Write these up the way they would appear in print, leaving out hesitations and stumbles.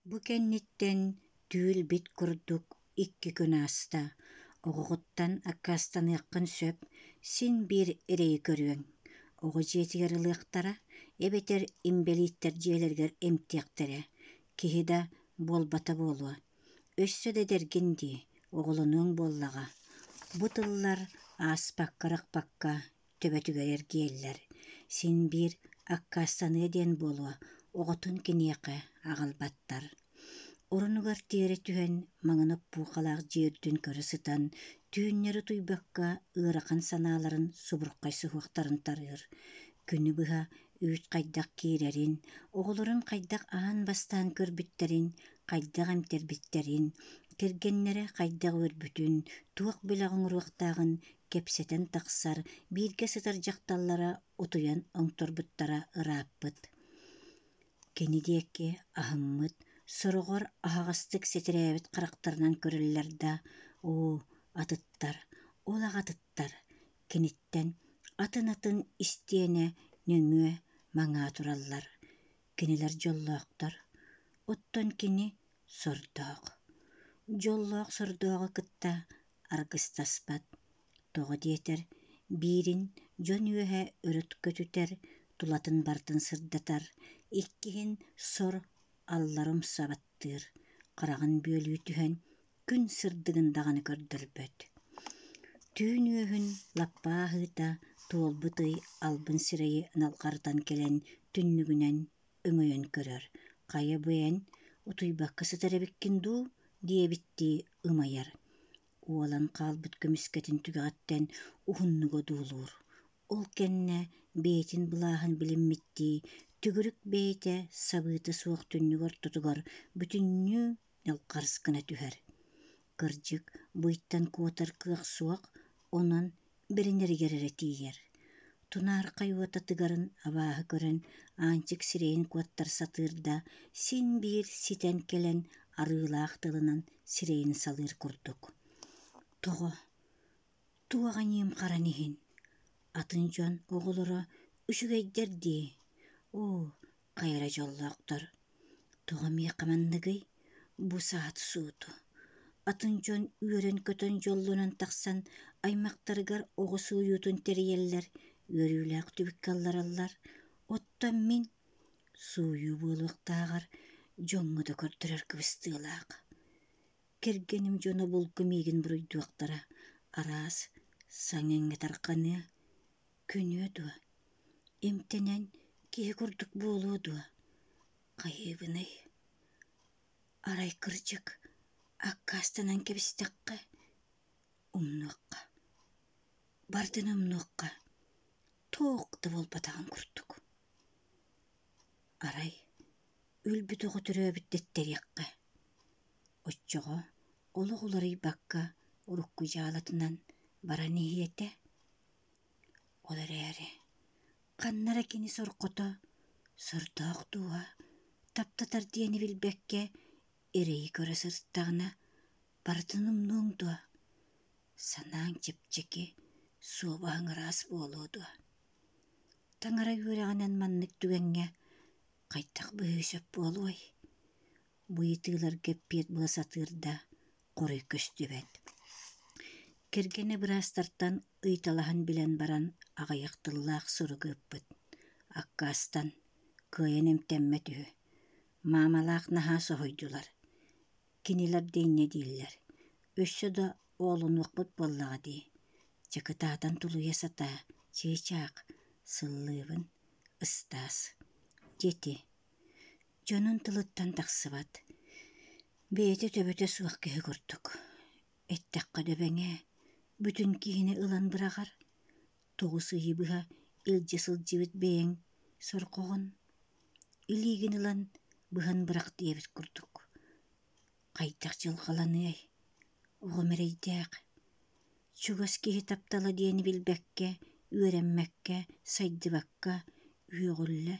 Бу кэнниттэн түүл-бит курдук 2 күн ааста, оҕоҕуттан аккаастаныаххын сөп, син биир эрэйи көрүөҥ. Оҕо дьиэтигэр ылыахтара эбэтэр инбэлииттэр дьиэлэригэр эмтиэхтэрэ, киһи да буолбата буолуо. Өссө да эдэргин дии, оҕолонуоҥ буоллаҕа. Бу тыллар ааспакка-арахпакка төбөтүгэр эргийэллэр. Син биир аккаастаныа диэн буолуо, оҕотун киниэхэ аҕалбаттар. Орунугар тиэрэ түһэн, маҥан оппуохалаах дьиэ үрдүн көрө сытан, түүннэри утуйбакка ыарахан санааларын субурхай суһуохтарын тарыыр. Күнү быһа үүт хайдах киирэрин, оҕолорун хайдах аан бастаан көрбүттэрин, хайдах эмтэрбиттэрин, кэргэннэрэ хайдах үөрбүтүн, туох бэлэх оҥоруохтааҕын кэпсэтэн тахсар, бииргэ сытар дьахталлара утуйан оҥторбуттара ырааппыт. Кини диэки аһыммыт, сороҕор аһаҕастык сэтэрээбит харахтарынан көрөллөр да, оо, атыттар, ол аҕатыттар, киниттэн атын-атын истиэнэ нөҥүө маҥаа тураллар. Кинилэр дьоллоохтор, оттон кини сордоох. Дьоллоох сордооҕу кытта аргыстаспат. Тоҕо диэтэр, биирин дьон үөһэ өрүт көтүтэр, тулатын барытын сырдатар, иккиһин сор аллара умса баттыыр, хараҕын бүөлүү түһэн күн сырдыгын даҕаны көрдөрбөт. Түүн үөһүн лаппа ааһыыта туолбут ый албын сирэйи налҕарытан кэлэн түннүгүнэн өҥөйөн көрөр, хайа бу эн утуйбакка сытар эбиккин дуу диэбиттии ымайар. Уолан хаалбыт көмүскэтин түгэҕиттэн уһуннук одуулуур. Ол кэннэ бэйэтин былааһын билиммиттии төгүрүк бэйэтэ сабыыта суох түннүк ортотугар бүтүннүү ньалҕарыс гына түһэр. Кырдьык, бу ыйтан куотар кыах суох, онон бэринэригэр эрэ тиийэр. Тунаархай уота тыгарын абааһы көрөн, Аанчык сирэйин куоттара сатыыр да, син биир ситэн кэлэн арыылаах тылынан сирэйин салыыр курдук. Тоҕо? Туох аньыым харан иһин? Атын дьон оҕолоро үчүгэйдэр дии. Оо, хайа эрэ дьоллоохтор. Тоҕо миэхэ манныгый? Бу саат-сууту. Атын дьон үөрэн-көтөн дьоллонон тахсан аймахтарыгар оҕо сууйуутун тэрийэллэр, үөрүүлээх түбүккэ ыллараллар. Оттон мин сууйуу буолуохтааҕар дьоҥҥо да көрдөрөр кыбыстыылаах. Кэргэним дьоно булку миигин буруйдуохтара, араас саҥа-иҥэ тарҕаныа, көнүө дуо? Эмтэнэн киһи курдук буолуо дуо? Хайыыбыный? Арай кырдьык, аккаастанан кэбистэххэ, умнуохха, барытын умнуохха, туох да буолбатаҕын курдук. Арай өлбүт оҕо төрөөбүт дэттэриэххэ, оччоҕо олох уларыйбакка урукку дьаалатынан баран иһиэ этэ. Ол эрээри ханна эрэ кини сорҕото сордоох дууһа таптатар диэни билбэккэ эрэйи көрө сырыттаҕына барытын умнуоҥ дуо, санааҥ чэпчэки, суобаһыҥ ыраас буолуо дуо? Таҥара үөрэҕинэн маннык түгэҥҥэ хайдах быһыы сөп буолуой? Бу ыйытыыларга эппиэт була сатыыр да, хоруй көстүбэт. Кэргэнэ быраастартан ыйыталаһан билэн баран аҕыйах тыллаах сурук ыыппыт. Аккаастан, кыайан эмтэммэт үһү. Маамалаах наһаа соһуйдулар. Кинилэр да инньэ дииллэр. Өссө да оҕолонуохпут буоллаҕа дии. Чэ кытаатан тулуйа сатаа, чыычаах, сыллыыбын, ыстаас. Диэти Дьонун тылыттан тахсыбат, бэйэтэ төбөтө суох киһи курдук, эттэххэ дөбөҥө, бүтүн киһини ылан быраҕар, 9 ыйы быһа илдьэ сылдьыбыт бэйэҥ сорҕоҕун, илиигин ылан быһан бырах диэбит курдук. Хайдах дьылҕаланыай, оҕом эрэйдээх, чугас киһи таптала диэни билбэккэ, үөрэммэккэ, сайдыбакка, үөҕүллэ,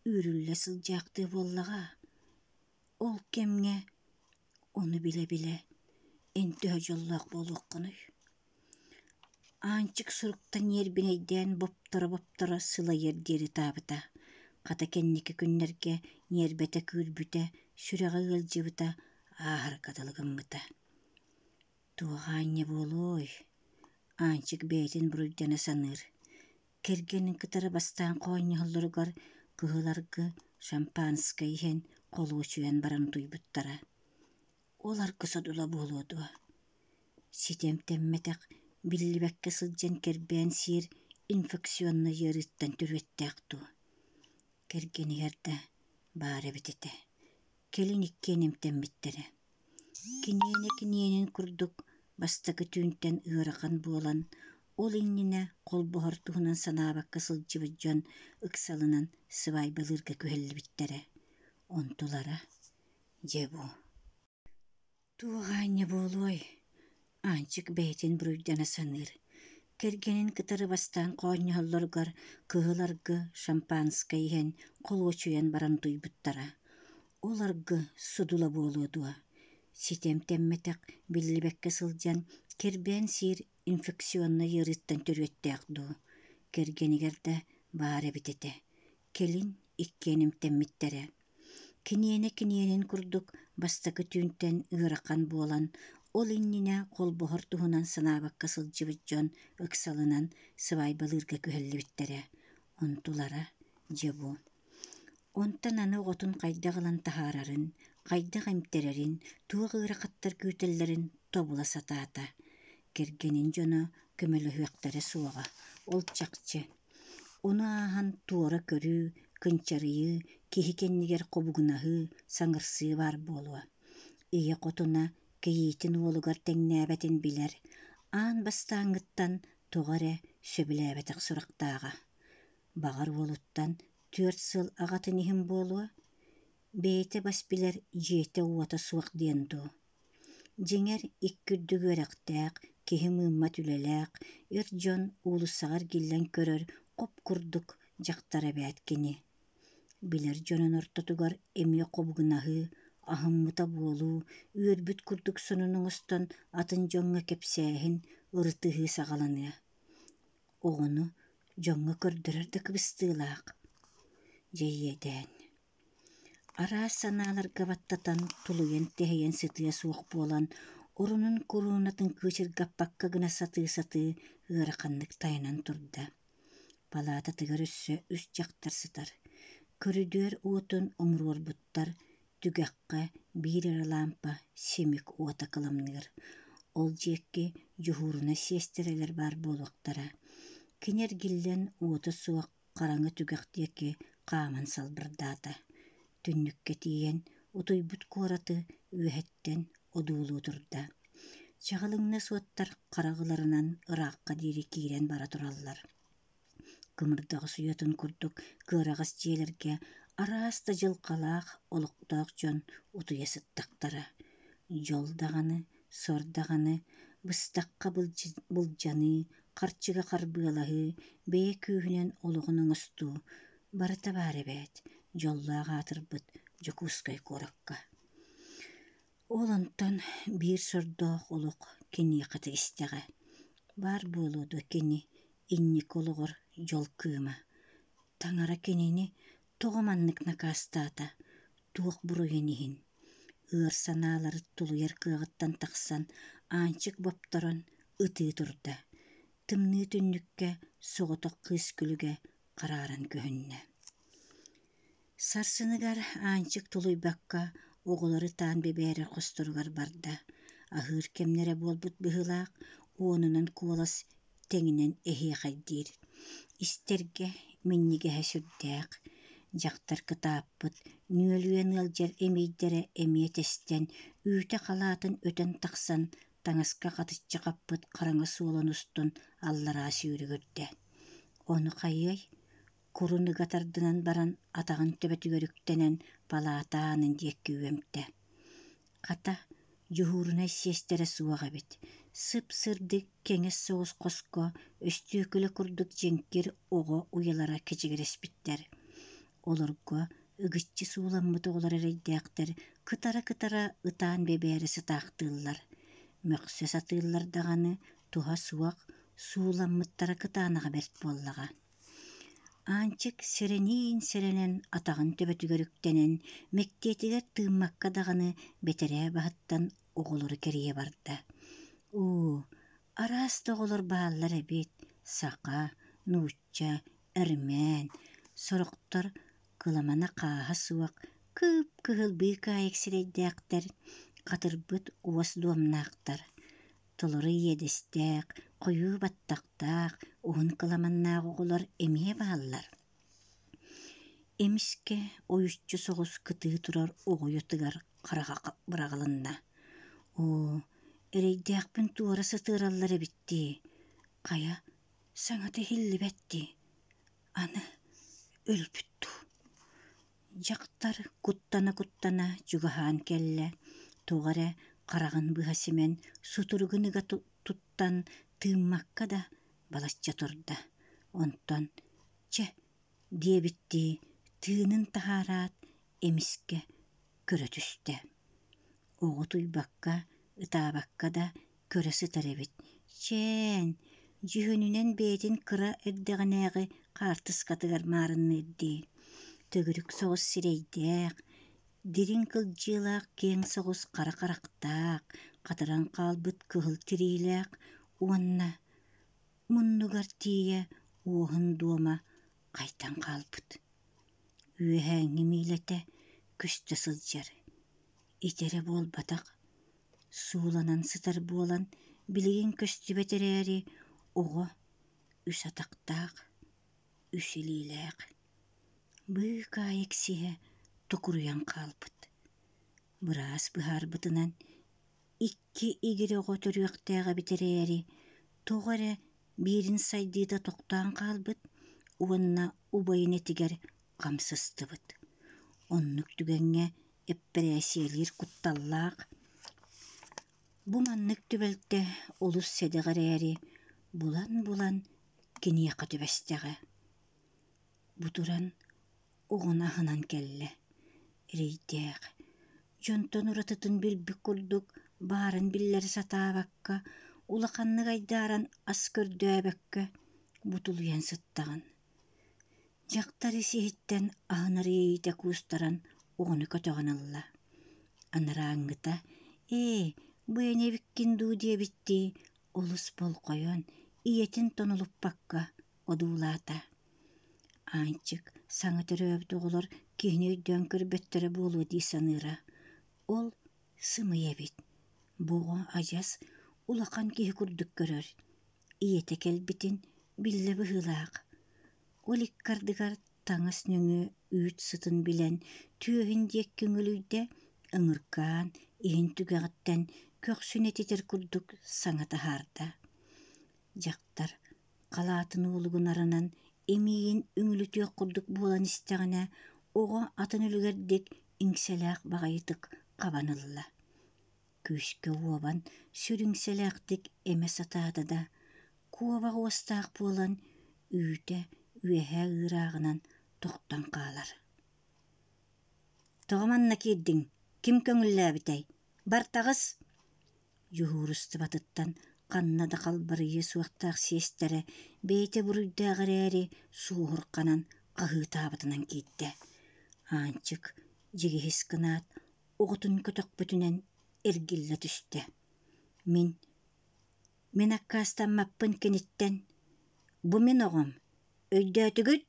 үүрүллэ сылдьаахтыа буоллаҕа. Ол кэмҥэ ону билэ-билэ эн төһө дьоллоох буолуоххунуй? Аанчык суруктан ньиэрбинэйдээн бопторо-бопторо сылайыар диэри ытаабыта. Хата кэнники күннэргэ ньиэрбэтэ күүрбүтэ, сүрэҕэ ыалдьыбыта ааһарга дылы гыммыта. Туох аанньа буолуой? Аанчык бэйэтин буруйдана саныыр. Кэргэнин кытары бастаан хоонньоһоллоругар кыһыл аргы, шампанскай иһэн холуочуйан баран утуйбуттара. Ол аргы содула буолуо дуо? Ситэ эмтэммэтэх, биллибэккэ сылдьан кэрбээн сиир инфекционнай ыарыыттан төрүөттээх дуо? Кэргэнигэр да баар эбит этэ. Кэлин иккиэн эмтэммиттэрэ. Киниэнэ киниэнин курдук бастакы түүнтэн ыарахан буолан, ол иннинэ холбоһор туһунан санаабакка сылдьыбыт дьон ыксалынан сыбаайбалыырга күһэллибиттэрэ. Онтулара дьэ бу. Туох аанньа буолуой, Аанчык бэйэтин буруйдана саныыр. Кэргэнин кытары бастаан хоонньоһоллоругар кыһыл аргы, шампанскай иһэн холуочуйан баран утуйбуттара. Ол аргы содула буолуо дуо? Ситэ эмтэммэтэх, биллибэккэ сылдьан, кэрбээн сиир инфекционнай ыарыыттан төрүөттээх дуу? Кэргэнигэр да баар эбит этэ. Кэлин иккиэн эмтэммиттэрэ. Киниэнэ киниэнин курдук бастакы түүнтэн ыарахан буолан, ол иннинэ холбоһор туһунан санаабакка сылдьыбыт дьон ыксалынан сыбаайбалыырга күһэллибиттэрэ. Онтулара дьэ бу. Онтон аны оҕотун хайдах ылан таһаарарын, хайдах эмтэрэрин, туох ыарахаттар күүтэллэрин тобула сатаата. Кэргэнин дьоно көмөлөһүөхтэрэ суоҕа, ол чахчы. Ону ааһан туора көрүү, кынчарыйыы, киһи кэннигэр хобугунаһыы, саҥарсыы баар буолуо. Ийэ хотуна кийиитин уолугар тэҥнээбэтин билэр, аан бастааҥҥыттан тоҕо эрэ сөбүлээбэтэх сурахтааҕа. Баҕар уолуттан 4 сыл аҕатын иһин буолуо, бэйэтэ бас билэр дьиэтэ-уота суох диэн дуу. Дьиҥэр, икки үрдүк үөрэхтээх, киһи мыыммат үлэлээх, эр дьон уулуссаҕа эргиллэн көрөр хоп курдук дьахтар эбээт кини. Билэр дьонун ортотугар эмиэ хобугунаһыы, аһыммыта буолуу, үөрбүт курдук сонун оҥостон атын дьоҥҥо кэпсээһин, ырытыһыы саҕаланыа. Оҕону дьоҥҥо көрдөрөр да кыбыстыылаах. Дьэ иэдээн. Араас санааларга баттатан, тулуйан-тэһийэн сытыа суох буолан, орунун куруунатын кыычыргаппакка гына сатыы-сатыы ыараханнык тайанан турда. Палаататыгар өссө үс дьахтар сытар. Көрүдүөр уотун умуруорбуттар, түгэххэ биир эрэ лаампа симик уота кыламныыр. Ол диэки дьуһуурунай сиэстэрэлэр баар буолуохтара. Кини эргиллэн уота суох хараҥа түгэх диэки хааман салбырдаата. Түннүккэ тиийэн, утуйбут куораты үөһэттэн одуулуу турда. Чаҕылыҥнас уоттар хараҕыларынан ыраахха диэри киирэн бара тураллар. Кымырдаҕас уйатын курдук кыараҕас дьиэлэргэ араас да дьылҕалаах олохтоох дьон утуйа сыттахтара. Дьол даҕаны, сор даҕаны, быстахха былдьаныы, харчыга харбыалаһыы, бэйэ күүһүнэн олоҕун оҥостуу барыта баар эбээт, дьоллоох аатырбыт Дьокуускай куоракка. Ол онтон биир сордоох олох киниэхэ тигистэҕэ. Баар буолуо дуо кини инники олоҕор дьол кыыма? Таҥара кинини тоҕо маннык накаастаата, туох буруйун иһин? Ыар санаалары тулуйар кыаҕыттан тахсан, Аанчык бопторон ытыы турда. Тымныы түннүккэ соҕотох кыыс күлүгэ харааран көһүннэ. Сарсыныгар Аанчык тулуйбакка оҕолору ытаан бэбээрэр хосторугар барда. Аһыыр кэмнэрэ буолбут быһыылаах, уонунан куолас тэҥинэн эһиэхэйдиир. Истэргэ минньигэһэ сүрдээх. Дьахтар кытааппыт, нүөлүйэн ыалдьар эмиийдэрэ эмиэ тэстэн, үүтэ халаатын өтөн тахсан, таҥаска хатыччы хаппыт хараҥа суолун устун аллараа сүүрүгүрдэ. Ону хайыай, курун ыга тардынан баран атаҕын төбөтүгэр үктэнэн палаата аанын диэки үөмтэ. Хата, дьуһуурунай сиэстэрэ суох эбит. Сып-сырдык кэҥэс соҕус хоско өстүөкүлэ курдук дьэҥкир оҕо уйалара кэчигирэспиттэр. Олорго ыгыччы сууламмыт оҕолор эрэйдээхтэр кытара-кытара ытаан бэбээрэ сытаахтыыллар. Мөхсө сатыыллар даҕаны туһа суох, сууламмыттара кытаанаҕа бэрт буоллаҕа. Аанчык сэрэниин-сэрэнэн атаҕын төбөтүгэр үктэнэн, мэктиэтигэр тыыммакка даҕаны бэтэрээ баһыттан оҕолору кэрийэ барда. Оо, араас да оҕолор бааллар эбит: саха, нуучча, эрмээн, сорохтор кыламана хааһа суох, кып-кыһыл быыкаайык сирэйдээхтэр, хатырбыт уос дуомнаахтар. Толору иэдэстээх, хойуу баттахтаах, уһун кыламаннаах оҕолор эмиэ бааллар. Эмискэ ойуччу соҕус кытыы турар оҕо уйатыгар хараҕа быраҕылынна. Оо, эрэйдээхпин туора сытыараллар эбит дии, хайа, саҥата иһиллибэт дии, аны өлбүт дуу. Дьахтар куттана-куттана чугаһаан кэллэ, тоҕо эрэ хараҕын быһа симэн, сутуругун ыга туттан тыыммакка да балачча турда. Онтон «Чэ» диэбиттии тыынын таһаараат, эмискэ көрө түстэ. Оҕо утуйбакка, ытаабакка да көрө сытар эбит. Чээн, дьүһүнүнэн бэйэтин кыра эрдэҕинээҕи хаартыскатыгар маарынныыр дии. Төгүрүк соҕус сирэйдээх, дириҥ кылдьыылаах киэҥ соҕус хара харахтаах, хатыран хаалбыт кыһыл тириилээх уонна муннугар тиийэ уоһун дуома хайтан хаалбыт. Үөһээҥҥи миилэтэ көстө сылдьар. Ити эрэ буолбатах, сууланан сытар буолан билигин көстүбэт эрээри оҕо үс атахтаах, үс илиилээх. Быыкаайык сиһэ токуруйан хаалбыт. Быраас быһаарбытынан икки игирэ оҕо төрүөхтээх эбит эрээри, тоҕо эрэ биирин сайдыыта тохтоон хаалбыт уонна убайын этигэр хам сыстыбыт. Оннук түгэҥҥэ эппэрээссийэлиир кутталлаах. Бу маннык түбэлтэ олус сэдэх эрээри, булан-булан киниэхэ түбэстэҕэ. Бу туран оҕону аһынан кэллэ. Эрэйдээх, дьонтон уратытын билбит курдук баарын биллэрэ сатаабакка, улаханнык айдааран ас көрдөөбөккө бутулуйан сыттаҕын. Дьахтар ис-иһиттэн аһынар иэйиитэ куустаран оҕону көтөҕөн ылла. Анарааҥҥыта «Ээ, бу эн эбиккин дуу» диэбиттии олус болҕойон, ийэтин тонолуппакка одуулаата. Аанчык саҥа төрөөбүт оҕолор киһини өйдөөн көрбөттөрө буолуо дии саныыра. Ол сымыйа эбит. Бу оҕо адьас улахан киһи курдук көрөр. Ийэтэ кэлбитин биллэ быһыылаах. Ол икки ардыгар таҥас нөҥүө үүт сытын билэн, түөһүн диэки үҥүлүйдэ, ыҥыркаан, иһин түгэҕиттэн көхсүн этитэр курдук саҥа таһаарда. Дьахтар халаатын уолугун арынан эмиийин үҥүлүтүөх курдук буолан истэҕинэ, оҕо атын үлүгэрдик иҥсэлээх баҕайытык хабан ылла. Күүскэ уобан, сүр иҥсэлээхтик эмэ сатаата да, куобах уостаах буолан, үүтэ үөһээ ыырааҕынан тохтон хаалар. «Тоҕо манна киирдиҥ? Ким көҥүллээбитэй? Бар таҕыс!» Дьуһуурустубатыттан ханна да халбарыйыа суохтаах сиэстэрэ бэйэтэ буруйдаах эрээри суоһурҕанан хаһыытаабытынан киирдэ. Аанчык дьигиһис гынаат, оҕотун көтөхпүтүнэн эргиллэ түстэ. Мин мин аккаастаммаппын киниттэн. Бу мин оҕом. Өйдөөтүгүт?